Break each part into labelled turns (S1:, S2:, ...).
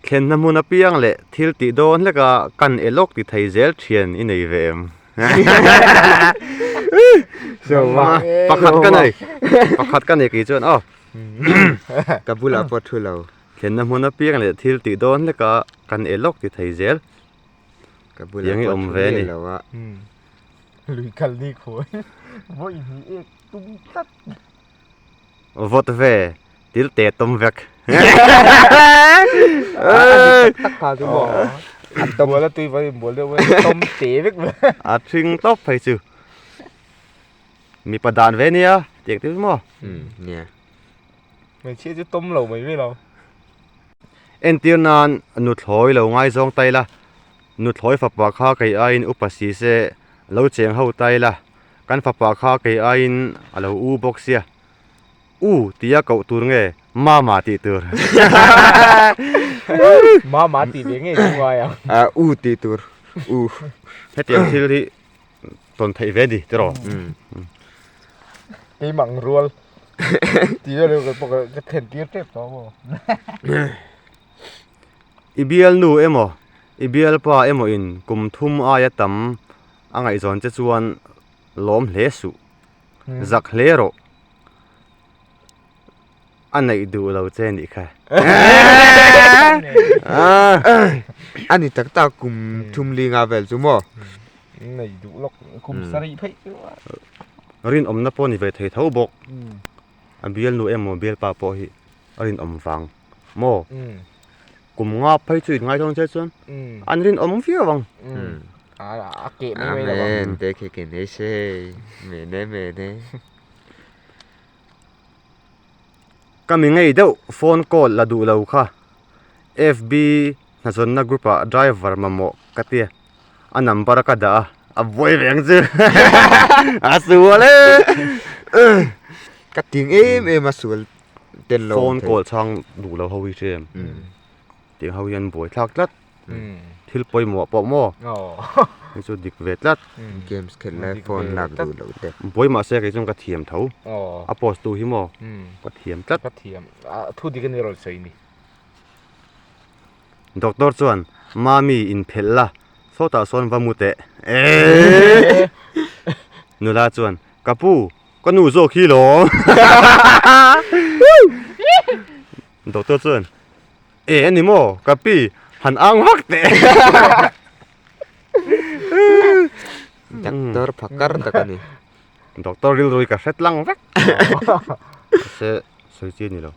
S1: Thlenna hmun apiang leh thil tih dawn hleka kan e lawk ti thei zel thian i nei ve em? Pakhat ka nei, pakhat ka nei kei chuan aw.
S2: Ka bulah pawh thu lo.
S1: Thlenna hmun apiang leh thil tih dawn hleka kan e lawk ti thei zel.
S2: Ka bulah pawh thu miah lo a.
S3: Lui kal ni khawi vawi hnih ek tum tlat.
S1: Vawt ve til te tawm vek.
S2: Tak kha chu maw.
S3: An tawm bual a tui vai bual deuh mai tawm te vek mai.
S1: A thing tawp phei chu. Mipa dan ve nia tiang te chu maw.
S2: Nia.
S3: Hmeichhia chu tawm lo mai mai lo.
S1: Entir nan nuthlawi lo ngaizawng ta ila, nuthlawi fapa kha kei aiin upa si se lo cheng ho ta ila, kan fapa kha kei aiin a lo u bawk sia, u tia koh tur nge mama tih tur.
S3: Mama tih ve ngei chu ngai ang.
S2: A u tih tur u.
S1: Hetiang thil hi tawn theih ve ni tiraw.
S3: Keimah ang rual tih vel hi pawh ka thlen tir tep tawh maw.
S1: I bialnu emaw i bialpa emaw in kum thum aia tam a ngaihzawn che chuan lawm hle suh, zak hle rawh. A neih duh lo che nih kha.
S2: A ni tak tak kum thum linga vel chu maw?
S3: Nei duh lawk kum sarih phei chu.
S1: Rinawmna pawh ni ve thei tho bawk. A bialnu emaw bialpa pawh hi a rinawm vang maw? Kum nga phei chu inngaihzawn che chuan an rinawm viau ang.
S3: A keh mai mai lo ang.
S2: Amen te khi ke nei se mene mene.
S1: Ka mi ngei deuh phone call la duh lo kha FB hnazawnna group ah driver mamawh ka tia a number ka dah a a buai ve ang chu a sual e
S2: ka ting em em a sual ten lo
S1: phone call chhang duh lo ho hi hria em tih ho hian buai thlak tlat. Thil pawimawh pawh maw? Hei chu dik ve tlat.
S2: Games khelh lai phone lak duh loh te.
S1: Buai mahse kei chuan ka thiam tho. A post tu hi maw? Ka thiam tlat.
S3: Ka thiam. Thu dik a ni rawn sawi ni.
S1: Doctor chuan Mami inphelh la, sawtah sawn va mu teh. Eeeee! Nula chuan Ka pu, ka nu zawk hi lawm. Doctor chuan E ani maw ka pi han ang vak teh.
S2: Doctor phakar tak ani.
S1: Doctor rilru hi ka hre tlang vek. Mahse sawi chi ani lo.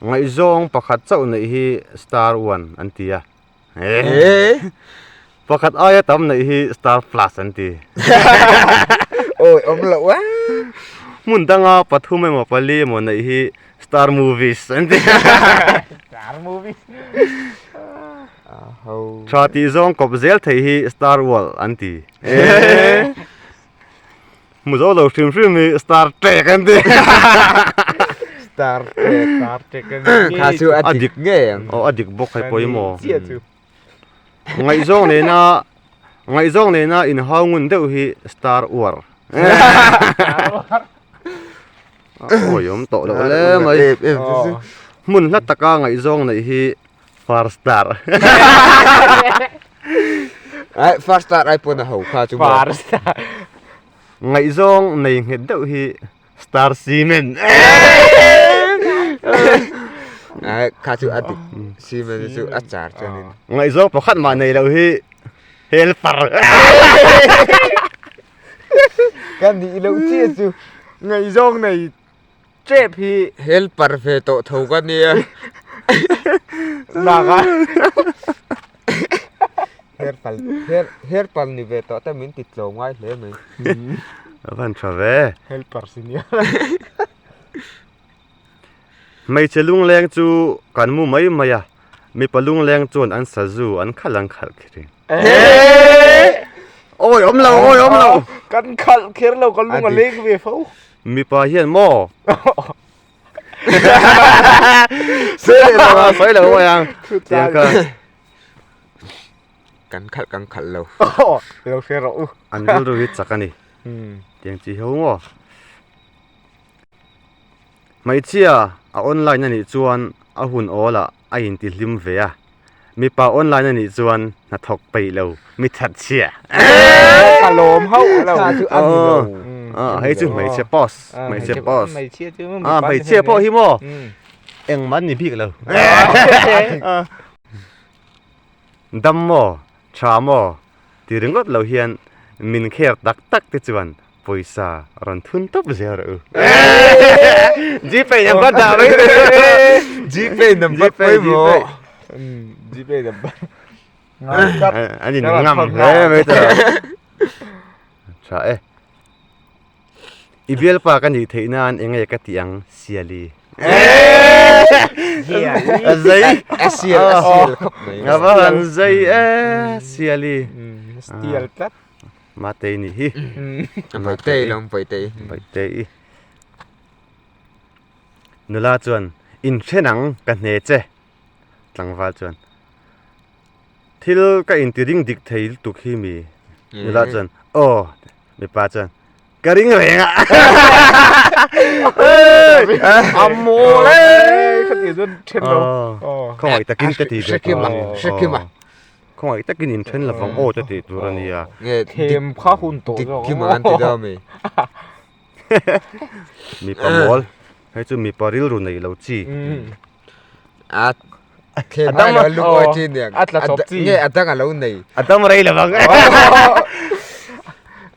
S1: Ngaihzawng pakhat chauh neih hi star one an ti a. Pakhat aia tam neih hi star plus an ti.
S2: Awi awm loh a.
S1: Hmun danga pathum emaw pali emaw neih hi star movies an ti.
S3: Star movies.
S1: Tha tih zawng kawp zel theih hi star world an ti. Hmu zo lo hrim hrim hi star trek an ti.
S3: Star trek, star trek an ti.
S2: Kha chu a dik ngei ang.
S1: Aw a dik bawk hei pawimawh.
S3: Chiah chu.
S1: Ngaihzawng nena ngaihzawng nena inhau ngun deuh hi star war. Awi awm tawh loh hle mai. Hmun hla taka ngaihzawng neih hi far star.
S2: Ai far star ai pawn a ho kha chu maw.
S3: Far star.
S1: Ngaihzawng nei nghet deuh hi star cement.
S2: Ai kha chu a dik cement chu a char chuanin.
S1: Ngaihzawng pakhat mah nei loh hi helper.
S2: Ka nih loh chiah chu.
S3: Ngaihzawng nei tep hi
S2: helper ve tawh tho ka nia.
S3: Lak a.
S2: Helper helper ni ve tawh te min ti tlawm ngai hle mai.
S1: A van tha ve.
S3: Helper si nia.
S1: Hmeichhe lungleng chu kan mu mai mai a, mipa lungleng chuan an sazu an khalh an khalh kher in. Awi awm lo, awi awm lo.
S3: Kan khalh kher lo, ka lung a leng ve fo.
S1: Mipa hian maw? Sawi lo a, sawi lo mai ang. Tiang kha.
S2: Kan khalh kan khalh lo.
S3: Lo hre rawh u.
S1: An rilru hi chak a ni. Tiang chi ho maw? Hmeichhia a online a nih chuan A hun awlah a intihlim ve a, mipa online a nih chuan hnathawk peih lo, mi that chhia.
S3: Ka lawm hauh lo.
S2: Kha chu a ni lo.
S1: Hei chu hmeichhe post, hmeichhe post. Hmeichhia pawh hi maw engmah an ni bik lo. Dam maw, tha maw ti ringawt lo hian min care tak tak te chuan Pawisa rawn thun tawp zel rawh u. Gpay number dah mai teh.
S2: Gpay number pawimawh.
S3: Gpay number.
S1: An in ngam hle mai teh. Tha e. I bialpa ka nih theih nan enge ka tih ang Siali. A zei.
S2: A sial a sial khawp mai.
S1: A va han zei e Siali.
S3: Stial tlat.
S1: Matei nih hi.
S2: Bawihtei lawm Bawihtei.
S1: Bawihtei. Nula chuan inthen ang ka hne che. Tlangval chuan thil ka inti ring dik thei lutuk hi mi. Nula chuan aw mipa chuan ka ring reng a.
S3: A mawl e khati chuan then lo.
S1: Khawngaih takin ka ti ve
S2: tur a ni. Hrekima.
S1: Khawngaih takin in then lovang aw te tih tur a nia.
S3: Them kha hun tawh zawk.
S2: Dik kim ang an ti deuh ami.
S1: Mipa mawl. Hei chu mipa rilru neih lo chi.
S2: A them ai lo lungawi chi aniang.
S3: A tla chawp chi.
S2: Nge a dang a lo nei.
S1: A dam rei lovang.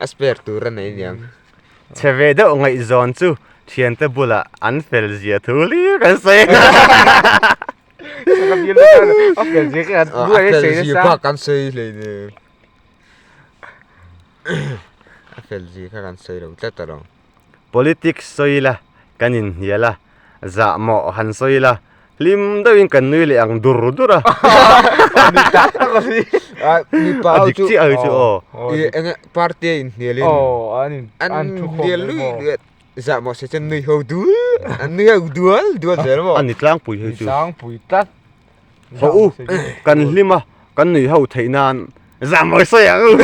S2: A spare tur a nei aniang.
S1: Chhe ve deuh ngaihzawn chu thiante bulah an fel zia thu hlir kan sawi.
S3: A fel
S2: zia bak kan sawi hleinem. A fel zia kha kan sawi lo tlat alawm.
S1: Politics sawi ila kan inhnial a, zahmawh han sawi ila hlim deuhin kan nui leh ang dur dur a.
S2: Mipa
S1: A dik chiah hi chu aw.
S2: Enge party a inhnialin an hnial lui lui a. Zah maw se chuan nui ho dul an nui ho dual dual zel maw.
S1: Ani tlangpui hei chu.
S3: Tlangpui tlat.
S1: Ho u kan hlim a kan nui ho theih nan zah maw sawi ang u.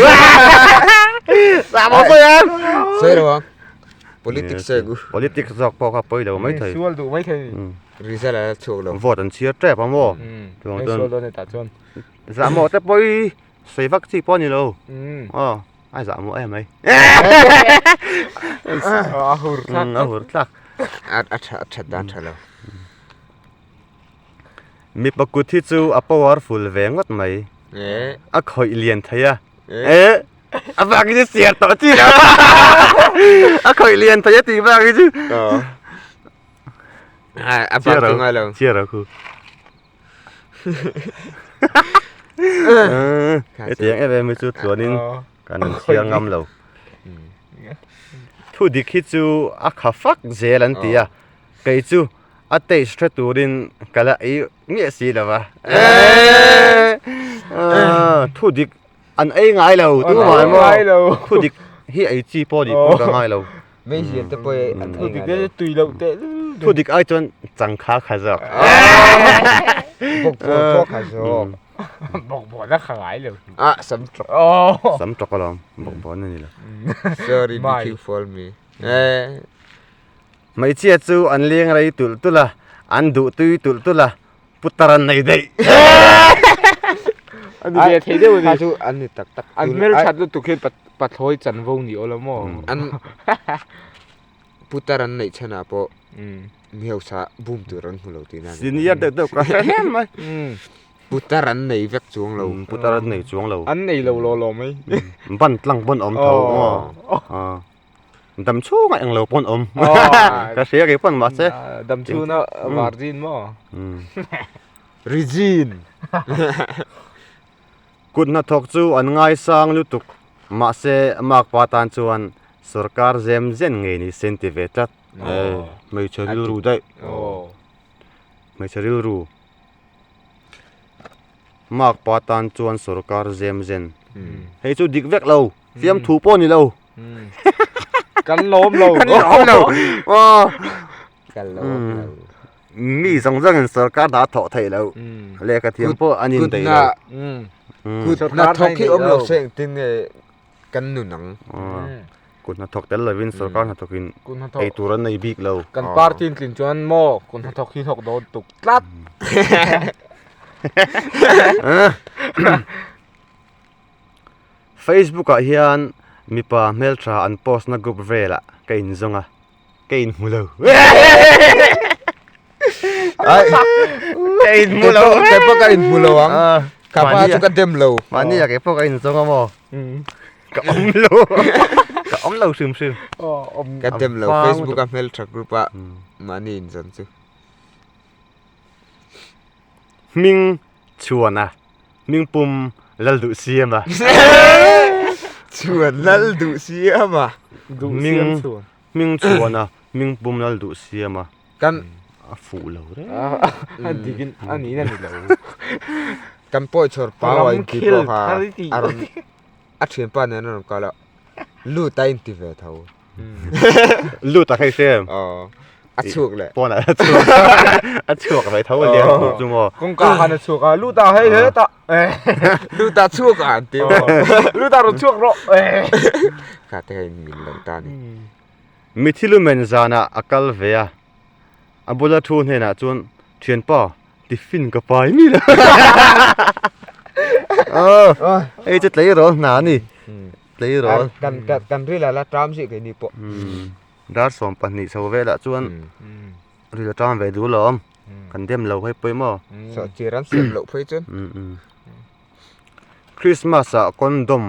S1: Zah maw sawi ang.
S2: Sawi lo ang. Politics sawi ang u.
S1: Politics zawk pawh kha pawi lo mai thei.
S3: Sual duh mai thei.
S2: Result a la chhuak lo.
S1: Vote an chhiar tep a maw.
S3: Sual dawn e tah chuan.
S1: Zah maw te pawi sawi vak chi pawh a ni lo. Aw. A zah maw em mai.
S3: A hur thlak.
S1: A hur thlak.
S2: A a tha a that dan tha lo.
S1: Mipa kut hi chu a powerful ve ngawt mai. A khawih lian thei a. A bak hi chu siar tawh chi lo. A khawih lian thei a tih bak hi chu.
S2: A bak chu ngai lo.
S1: Chiar a khu. Hetiang em em hi chu tluanin kan an chhiar ngam lo. Thu dik hi chu a kha fak zel an ti a, kei chu a taste hre turin ka la ei nge si lo va. Thu dik an ei ngai lo tumah emaw thu dik hi ei chi pawh nih pawh ka ngai lo.
S2: Hmeichhia te pawh hi an
S3: Thu dik te tui loh teh lul.
S1: Thu dik ai chuan changkha kha zawk.
S2: Bawkbawn pawh kha zawk.
S3: Bawkbawn a kha ngai lo.
S2: Ah sam tawk.
S1: Sam tawk alawm bawkbawn a ni lo.
S2: Sorry be careful me.
S1: Hmeichhia chu an leng rei tulh tulh a, an duh tui tulh tulh a, putar an nei daih.
S3: An ni ve thei deuh a ni.
S2: Kha chu an ni tak tak.
S3: An hmelthat lutuk hi pathlawi chanvo ni aw la maw.
S2: An putar an neih chhanah pawh mi hausa bum tur an hmu lo tihna a ni.
S1: Senior deuh deuh ka hre hle mai.
S2: Putar an nei vek chuang lo.
S1: Putar an nei chuang lo.
S3: An nei lo law law mai.
S1: Ban tlang pawn awm tho. Dam chhungah englo pawn awm. Ka hria kei pawn mahse.
S3: Dam chhuna virgin maw?
S2: Rijin.
S1: Kut hnathawk chu an ngaisang lutuk. Mahse makpa tan chuan sorkar zem zen ngei ni se an ti ve tlat. Hmeichhe rilru daih. Hmeichhe rilru. Makpa tan chuan sorkar zem zen. Hei chu dik vek lo. Fiamthu pawh ni lo.
S3: Kan lawm lo.
S1: Kan lawm lo. Aw.
S2: Kan lawm lo.
S1: Mi zawng zawngin sorkar hna a thawh theih loh. Lehkha thiam pawh an indaih lo.
S2: Kut hna thawk hi awm lo se engtin nge kan nun ang.
S1: Kut hnathawk tel lovin sorkar hnathawkin ei tur an nei bik lo.
S3: Kan party in tlin chuan maw kut hnathawk hi thawk dawn tuk tlat.
S1: Facebook ah hian mipa hmeltha an post na group velah ka inzawng a, ka inhmu lo. Ka inhmu lo.
S2: Kei pawh ka inhmu lo ang. Ka pa chu ka dem lo.
S1: Mahni ah kei pawh ka inzawng a maw. Ka awm lo. Ka awm lo hrim hrim.
S2: Ka dem lo Facebook a hmeltha group ah mahni inzawn chu.
S1: Hming chhuan a, hming pum lal duh siam a.
S2: Chhuan lal duh siam a.
S3: Duh siam chhuan.
S1: Hming chhuan a, hming pum lal duh siam a.
S2: Kan
S1: a fuh lo reng.
S3: A dik in a niin a ni lo.
S2: Kan pawi chhawr pau a inti pawh kha a rawn a thianpa nen a rawn kal a, lut a inti ve tho.
S1: Lut a hei hrem.
S2: Aw, a chhuak leh.
S1: Pawnah a chhuak. A chhuak ve tho a lian tur chu maw.
S3: Kawngka khan a chhuak a, lut a hei he ta.
S2: Lut a chhuak a an ti maw.
S3: Lut a rawn chhuak rawh.
S2: Kha te kha in min lo ta ni.
S1: Mithi lumen zanah a kal ve a, a bula thu hnenah chuan thianpa tiffin ka pai mi lo. Aw, hei chu tleirawl hna a ni. Tleirawl.
S2: Kan kan kan ril a la ṭam zih keini pawh.
S1: Dar 12 chho velah chuan ril a ṭam ve duh lo awm. Kan dem lo hei pawh maw.
S2: Sawhchir an siam loh phei chuan.
S1: Christmas ah condom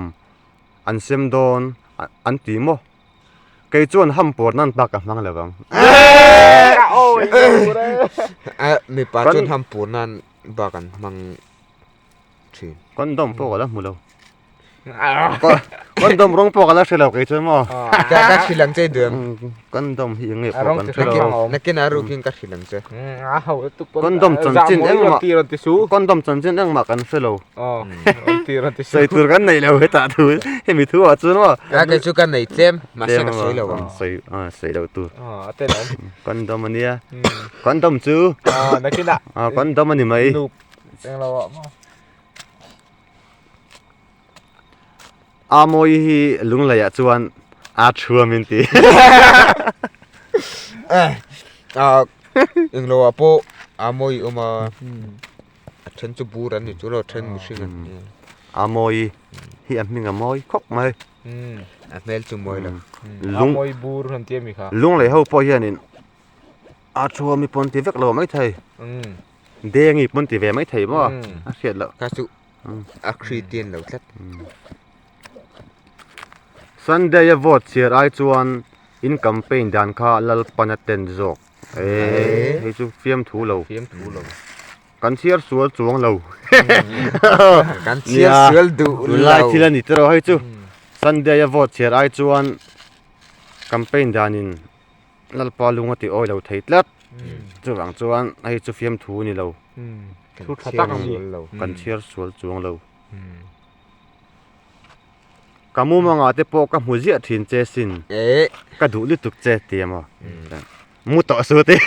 S1: an sem dawn an ti maw. Kei chuan ham pawr nan bak ka hmang lo ang.
S2: Mipa chuan ham pawr nan bak an hmang thin.
S1: Condom pawh ka la hmu lo. Condom rawng pawh ka la hre lo kei chuan maw.
S2: Ka ka hrilh ang che i duh em?
S1: Condom hi eng nge pawh kan hre lo.
S2: Nakin a rukin ka hrilh ang che.
S1: Condom chanchin engmah condom chanchin engmah kan hre lo. Sawi tur kan nei lo hetah thu hemi thu ah chuan maw.
S2: A kei chu ka nei tlem mahse ka sawi lo ang.
S1: Sawi sawi lo tur. Condom ania. Condom chu condom a ni mai. A mawi hi Lunglei-ah chuan a thu a min ti.
S2: Englo ah pawh a mawi awm a, a then chu bur an ni chu lo, a then mihring an ni.
S1: A mawi hi a hming a mawi khawp mai.
S2: A hmel chu mawi lo.
S3: A mawi bur an ti a mi kha.
S1: Lunglei ho pawh hianin a thu a mi pawn ti vek lo maithei. Dengi pawn ti ve maithei maw a hriat loh.
S2: Kha chu A Kristian lo tlat.
S1: Sunday a vote chhiar ai chuan in campaign dan kha Lalpan a ten zawk. Eee hei chu fiamthu lo.
S3: Fiamthu lo.
S1: Kan chhiar sual chuang lo.
S2: Kan chhiar sual duh lo.
S1: Tunlai thil a ni tiraw hei chu. Sunday a vote chhiar ai chuan campaign danin Lalpa lung a ti awi lo thei tlat. Chuvang chuan hei chu fiamthu a ni lo.
S3: Thu tha tak a ni.
S1: Kan chhiar sual chuang lo. Ka mumanga te pawh ka hmu ziah thin che sin. Ka duh lutuk che ti a maw. Mu tawh su ti.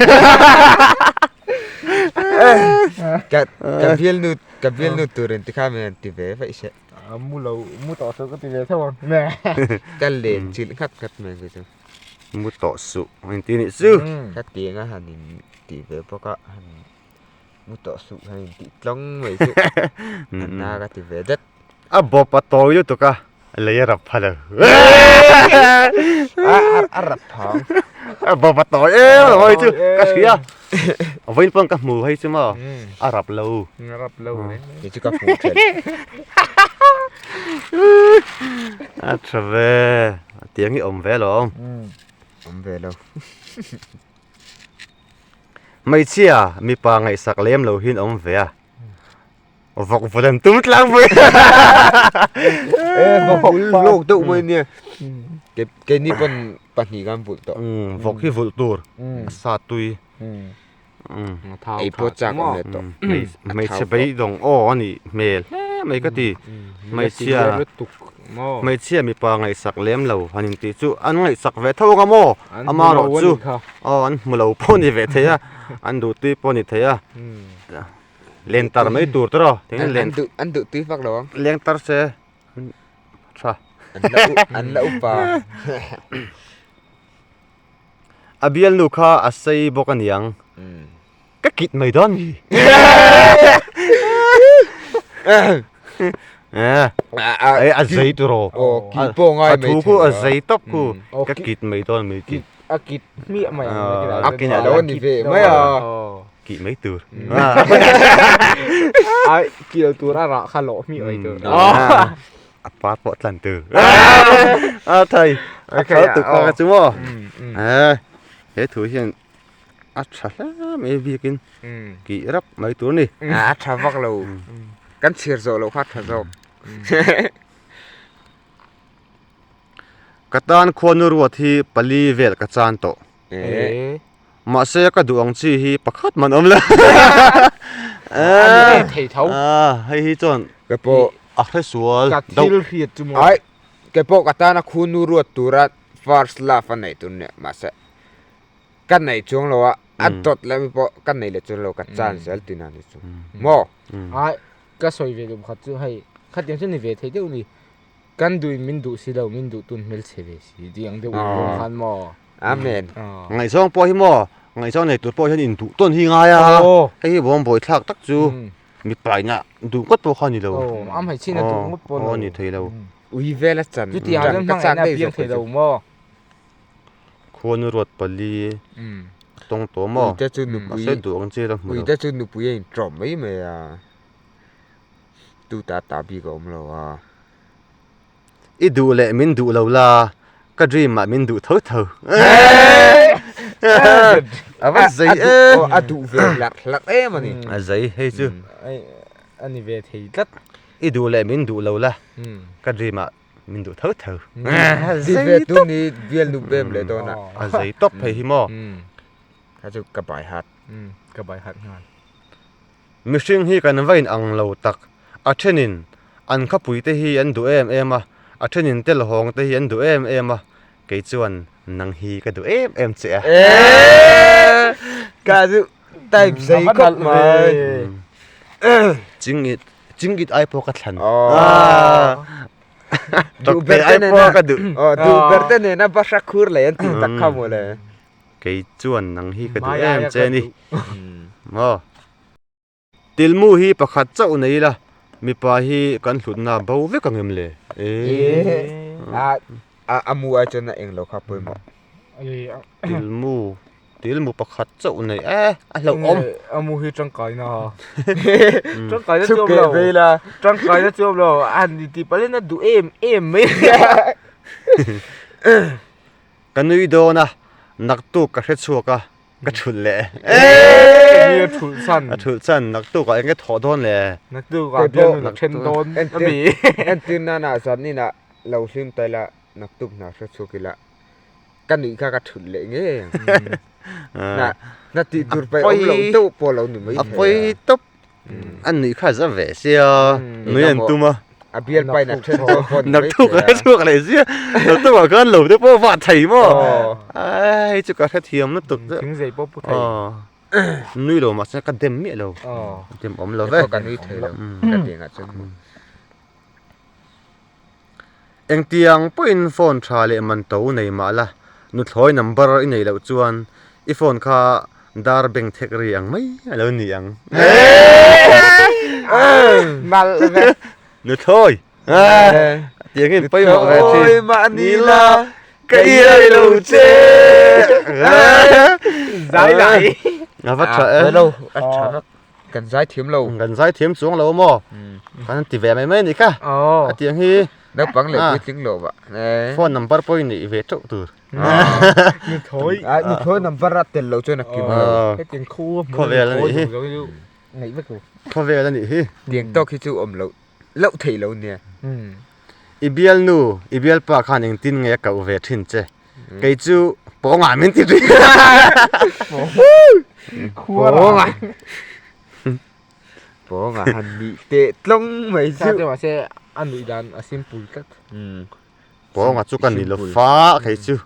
S2: Ka bialnu ka bialnu turin tikha min han ti ve vaih se.
S3: Mu lo mu tawh su ka ti ve tho ang.
S2: Ka len chilh nghat nghat mai ang chu.
S1: Mu tawh suh ang ti nih chu.
S2: Hetiang a han in tih ve bawk a han mu tawh suh han in tih tlawng mai chu a na ka ti ve det.
S1: A bawp a tawi lutuk a lei a rap pha lo.
S2: A rap phang.
S1: A bawp a tawi em a hawi chu ka hria. Vawiin pawn ka hmu hei chu maw a rap lo.
S3: A rap lo reng.
S2: Kei chu ka hmu thelh.
S1: A tha ve. Tiang hi awm ve lo.
S2: Awm ve lo.
S1: Hmeichhia mipa ngaihsak lem lo hian awm ve a. Vawk vul an tum tlangpui.
S2: E vawk vul lawk deuh mai nia. Keini pawn pahnih kan vulh tawh.
S1: Vawk hi vulh tur. A sa tui.
S2: Ei pawh chak awm leh tawh.
S1: Hmeichhe beidawng aw a nih hmel hle mai ka ti. Hmeichhia hmeichhia mipa ngaihsak lem lo han intih chu an ngaihsak ve tho ang a maw? Amaherawh chu aw an hmu lo pawh a ni ve thei a, an duh tui pawh a ni thei a. Len tar mai tur tawh rawh.
S2: An duh tui vak lo ang.
S1: Leng tar se tha.
S2: An la an la upa.
S1: A bialnu kha a sei bawk a niang. Ka kit mai dawn mi. A zei tur aw. A thu khu a zei tawp khu. Ka kit mai dawn mi ti.
S3: A kit hmiah mai ang.
S2: A kit lo a ni ve mai a.
S1: Kih mai tur.
S3: A kil tur a rah kha lawh hmiah mai tur.
S1: A par pawh tlan tur. A thai. A thal tuk kha ka chu maw. He thu hian a tha hle mai biakin kih rap mai tur a ni.
S2: A tha vak lo. Kan chhiar zawh loh kha a tha zawk.
S1: Ka tan khuanu ruat hi pali vel ka chan tawh. Mahse ka duh ang chi hi pakhat man awm lo. Hei hi chuan
S2: Ke pawh
S1: a hre sual
S3: Ka thil hriat chu maw.
S2: Ai ke pawh ka tana khuanu ruat tura first love a neih tur nia mahse ka nei chuang lo a a dawt leh mi pawh ka nei leh chuang lo ka chan zel tihna ni chu maw.
S3: Ai ka sawi ve duh pakhat chu hei khatiang chu ni ve thei deuh ni. Kan duhin min duh si lo, min duh tun hmelchhe ve si tih ang deuh awm khan maw?
S2: Amen.
S1: Ngaihzawng pawh hi maw, ngaihzawng nei tur pawh hian in duh tawn hi ngai a, hei hi bawm buai thlak tak chu mipa ina duh ngawt pawh kha ni lo.
S3: Am hei chin a duh ngawt pawh
S1: ni lo. Ni thei lo.
S2: Ui vel a chan.
S3: Chutiang chuan hmangaihna a piang thei lo maw?
S1: Khuanu ruat pali tawng tawh maw?
S2: Uite chu nupui.
S1: Mahse duh ang chi la hmu lo.
S2: Uite chu nupui a intawm mai mai a. Tu ta ta bik a awm lo a.
S1: I duh leh min duh lo la, ka dream ah min duh tho tho. A va zei e.
S2: A duh ve hlarh hlarh em a ni.
S1: A zei hei chu.
S3: A ni ve thei tlat.
S1: I duh leh min duh lo la, ka dream ah min duh tho tho.
S2: Ti ve tu ni bialnu bem leh dawn a.
S1: A zei tawp phei hi maw.
S2: Kha chu ka bai hat.
S3: Ka bai hat nghal.
S1: Mihring hi kan va inang lo tak. A thenin an khawpui te hi an duh em em a, a thenin telhawng te hi an duh em em a, kei chuan nang hi ka duh em em che a.
S2: Ka chu type zei khawp mai.
S1: Chingit, chingit ai pawh ka thlan.
S2: Duh ber te nena, duh ber te nena bahra khur leh an tih tak kha mawle.
S1: Kei chuan nang hi ka duh em che ni. Maw. Tilmu hi pakhat chauh nei ila, mipa hi kan hlutna bo vek ang em le?
S2: A a mu ai chuan a eng lo kha pawimawh.
S1: Tilmu, tilmu pakhat chauh nei e, a hlauhawm.
S3: A mu hi tangkaina. Tangkaina chu awm lo. Tangkaina chu awm lo. A ni tih palhin a duh em em mai.
S1: Ka nui dawn a, naktuk ka hre chhuak a, ka thulh leh.
S3: Enge a thulh chan?
S1: A thulh chan, naktuk ah enge thawh dawn le?
S3: Naktuk ah bialnu a then dawn a mi?
S2: Entir nana zan inah lo hlim ta ila, naktuk hna hre chhuak ila, ka nuih kha ka thulh leh ngei ang. Hna tih tur paih awm loh deuh pawh lo ni mai
S1: thei a. A pawi tawp. A nuih kha za ve sia, nui an tum a.
S2: A bial pain a then dawn pawh ni mai
S1: Naktuk a chhuak leh zia, naktuk ah khan lo te pawh vah thei maw? Ai hei chu ka hrethiam lutuk chu.
S3: Thing zei pawh pu thei.
S1: Nui lo mahse ka dem miah lo. Dem awm lo ve.
S2: Ka nui thei lo, ka tiang ah chuan.
S1: Engtiang pawhin phone tha leh man to nei mah la, nuthlawi number i neih loh chuan i phone kha dar beng thek ri ang mai a lo ni ang. Nuthlawi! Tiang in pawimawh ve thin.
S2: Nuthlawi mah ni la,
S1: ka iai lo che!
S3: Zai lai.
S1: A va tha e.
S2: A tha vak. Kan zai thiam lo.
S1: Kan zai thiam chuang lo maw? Kan ti ve mai mai a nih kha. A tiang hi.
S2: Naupang leh puitling lo vah.
S1: Phone number pawh i neih ve teuh tur.
S3: Nuthawi.
S2: Nuthawi number a tel lo chuan a kim lo.
S3: Hetiang khu
S1: khawvel a nih hi.
S3: Ngaih vek lo.
S1: Khawvel a nih hi.
S2: Tiang tawk hi chu awm loh loh theih lo nia.
S1: I bialnu, i bialpa khan engtin nge a koh ve thin che? Kei chu pawngah min ti ri.
S2: Pawngah. Pawngah han nih teh tlawng mai chu.
S3: Sa mahse a nuih dan a simple tlat.
S1: Pawngah chu ka ni lo fa kei chu.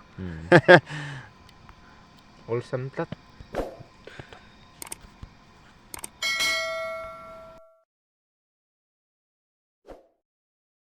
S3: Awlsam tlat.